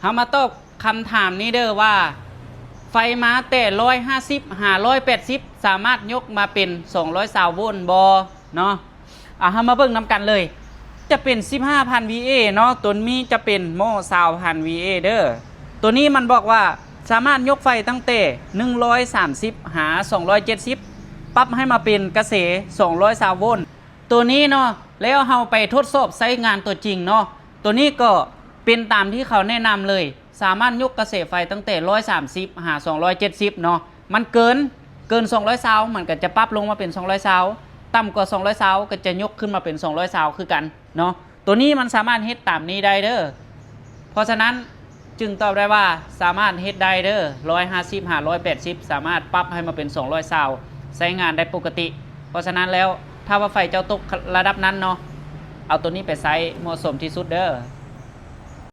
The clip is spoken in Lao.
ເຮົາມາຕອບຄຳຖາມນີ້ເດີວ່າ ໄຟມາແຕ່ຮ້ອຍຫ້າສິບຫາຮ້ອຍແປດສິບ ສາມາດຍົກມາເປັນສອງຮ້ອຍຊາວໂວນບໍ່ເນາະ? ອາ ເຮົາມາເບິ່ງນຳກັນເລີຍ. ຈະເປັນສິບຫ້າພັນ ວີເອ ເນາະ, ຕົວນີ້ຈະເປັນໝໍ້ຊາວພັນ ວີເອ ເດີ. ຕົວນີ້ມັນບອກວ່າສາມາດຍົກໄຟຕັ້ງແຕ່ໜຶ່ງຮ້ອຍສາມສິບຫາສອງຮ້ອຍເຈັດສິບ ປັບໃຫ້ມາເປັນກະແສສອງຮ້ອຍຊາວໂວນ. ຕົວນີ້ເນາະ, ແລ້ວເຮົາໄປທົດສອບໃຊ້ງານຕົວຈິງເນາະ. ຕົວນີ້ກໍເປັນຕາມທີ່ເຂົາແນະນຳເລີຍ, ສາມາດຍົກກະແສໄຟຕັ້ງແຕ່ໜຶ່ງຮ້ອຍສາມສິບຫາສອງຮ້ອຍເຈັດສິບເນາະ. ມັນເກີນ ເກີນສອງຮ້ອຍຊາວ ມັນກໍຈະປັບລົງມາເປັນສອງຮ້ອຍຊາວ, ຕ່ຳກວ່າສອງຮ້ອຍຊາວ ກໍຈະຍົກຂຶ້ນມາເປັນສອງຮ້ອຍຊາວຄືກັນເນາະ. ຕົວນີ້ມັນສາມາດເຮັດຕາມນີ້ໄດ້ເດີ. ເພາະສະນັ້ນຈຶ່ງຕອບໄດ້ວ່າສາມາດເຮັດໄດ້ເດີ, ໜຶ່ງຮ້ອຍຫ້າສິບຫາໜຶ່ງຮ້ອຍແປດສິບ ສາມາດປັບໃຫ້ມາເປັນສອງຮ້ອຍຊາວ ໃຊ້ງານໄດ້ປົກກະຕິ. ເພາະສະນັ້ນແລ້ວ ຖ້າວ່າໄຟເຈົ້າຕົກລະດັບນັ້ນເນາະ, ເອົາຕົວນີ້ໄປໃຊ້ເໝາະສົມທີ່ສຸດເດີ.